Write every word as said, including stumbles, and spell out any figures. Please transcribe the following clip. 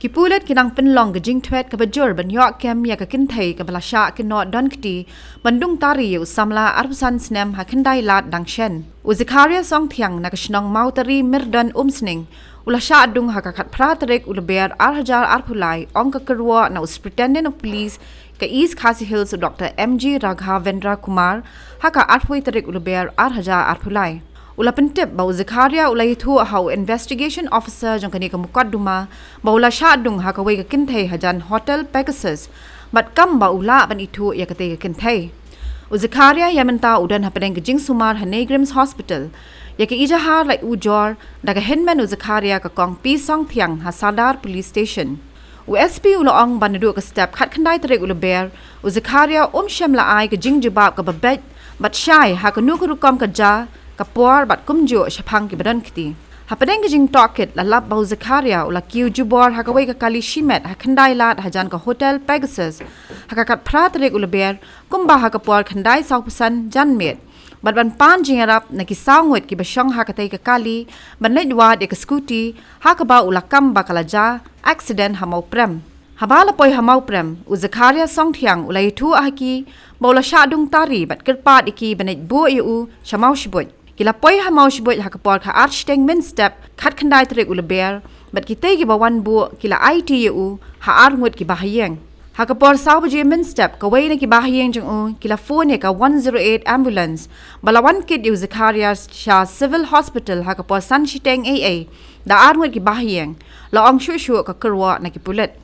Ki pulit ki nang pynlong ka jingthwet kaba jur ban ïoh kem ïa ka kynthei kaba la shah kynnoh don kti ban dung tari ïa u samla arphew san snem ha Khyndailad dang shen. U Zakaria Songthiang na ka shnong Mawtari, Myrdon Umsning, u la shah dung ha ka khatphra tarik u Lber ar hajar arphew lai, ong ka kyrwoh na u Superintendent of Police ka East Khasi Hills, u Doctor M G Raghavendra Kumar, ha ka arphew tarik u Lber ar hajar arphew lai. U la pyntip ba u Zakaria u la ïathuh ha u Investigation Officer jong kane ka mukotduma ba u la shah dung ha kawei ka kynthei hajan Hotel Pegasus, bad kam ba u lah ban ithuh ïa katei ka kynthei. U Zakaria ïa mynta u don hapdeng ka jingsumar ha NEIGRIHMS Hospital. Ïa ka ijahar la ujor da ka hynmen u Zakaria, ka Kong P Songthiang, ha Sadar Police Station. U S P u la ong ba naduh ka step khatkhyndai tarik u Lber, u Zakaria um shym la ai ka jingjubab kaba beit bad shai ha kano ka rukom ka jia, ka por bad kumjuh shaphang kiba don kti. Hapdeng ka jingtohkit la lap ba u Zakaria u la kiew jubor ha kawei ka kali shimet ha Khyndailad hajan ka Hotel Pegasus ha ka khatphra tarik u Lber, kumba ha ka por khyndai sawphew san janmiet, bad ban pan jingïarap na ki saw ngut kiba shong ha katei ka kali ban leit wad ïa ka scooty, ha kaba u la kam ba ka la jia accident ha Mawprem. Haba la poi ha Mawprem, u Zakaria Songthiang u la ïathuh ha ki ba u la shah dung tari bad kyrpad ïa ki ban leit buh ïa u sha Mawshbuit. Ki la poi ha Mawshbuit ha ka por ka ar shiteng mynstep khatkhyndai tarik u Lber, bad kitei kiba wan buh ki la aiti ïa u ha ar ngut ki bahaïing. Ha ka por saw baje mynstep, kawei na ki bahaïing jong u ki la phone ïa ka one zero eight ambulance ba la wan kit ïa u Zakaria sha Civil Hospital ha ka por san shiteng eiei da ar ngut ki bahaïing, la ong shuh shuh ka kyrwoh na ki pulit.